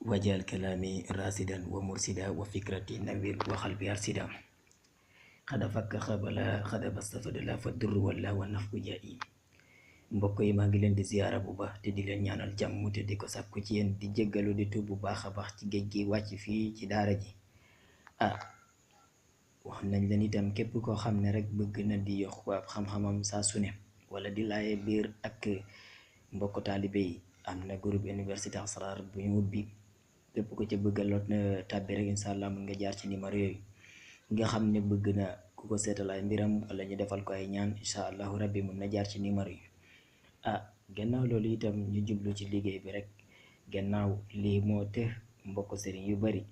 wajal kalami rasidan wa mursida wa fikrati nawir wa qalbi arsida xada fakka xabala xada bastafada la fa dur wala wa nafku jaayi. mbokk yi maa ngi leen di ziyaara bu baax te di leen ñaanal jàmm te di ko sàkku ci yéen di jéggalu di tuub bu baax a baax ci géej gi wàcc fii ci daara ji. wax nañ leen itam képp koo xam ne rek bëgg na di yox waa xam-xamam saa su ne wala di laaye biir ak mbokk taalibe yi, am na groupe université Asrar bu ñu ubbi. képp ko ca bëgg a lot na tàbbi rek incha allah mun nga jaar ci numéro yooyu nga xam ne bëgg na ku ko seetal ay mbiram wala ñu defal ko ay ñaan incha allahu rabbi mun na jaar ci numéro yi. gannaaw loolu itam ñu jublu ci liggéey bi rek. gannaaw lii moo te mbokk sëriñ yu bari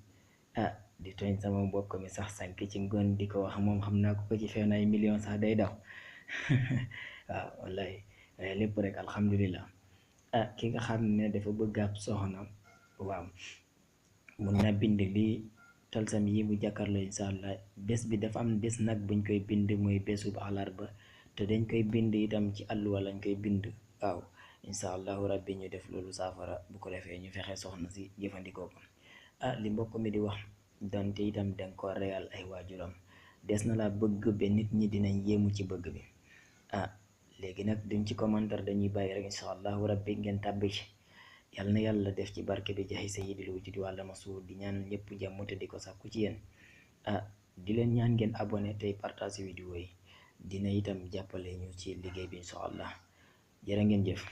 di tooñ sama mbokk mi sax sànk ci ngoon di ko wax moom xam naa ko ci feen ay million sax day daw waaw wallahi lépp rek alhamdulillah. ki nga xam ne dafa bëgg ab soxna, waaw mun na bind lii talsam yi bu jàkkaarloo incha allah. bés bi dafa am bés nag buñ koy bind mooy bésub àllarba te dañ koy bind itam ci àlluwa lañ koy bind. waaw incha allahu rabbi ñu def loolu saafara bu ko defee ñu fexe soxna si jëfandikoo ko. li mbokk mi di wax donte itam danga ko reyal ay waajuram des na la bëgg ba nit ñi dinañ yéemu ci bëgg bi. léegi nag duñ ci commentaire, dañuy bàyyi rek incha allahu rabbi ngeen tàbbi ci. yal na yàlla def ci barke bi jaxi sayyidil wujudi wàlla masuud di ñaan ñëpp jàmm te di ko sàkku ci yéen. di leen ñaan ngeen abonné tey partage vidéo yi, dina itam jàppale ñu ci liggéey bi incha allah. jërë ngeen jëf.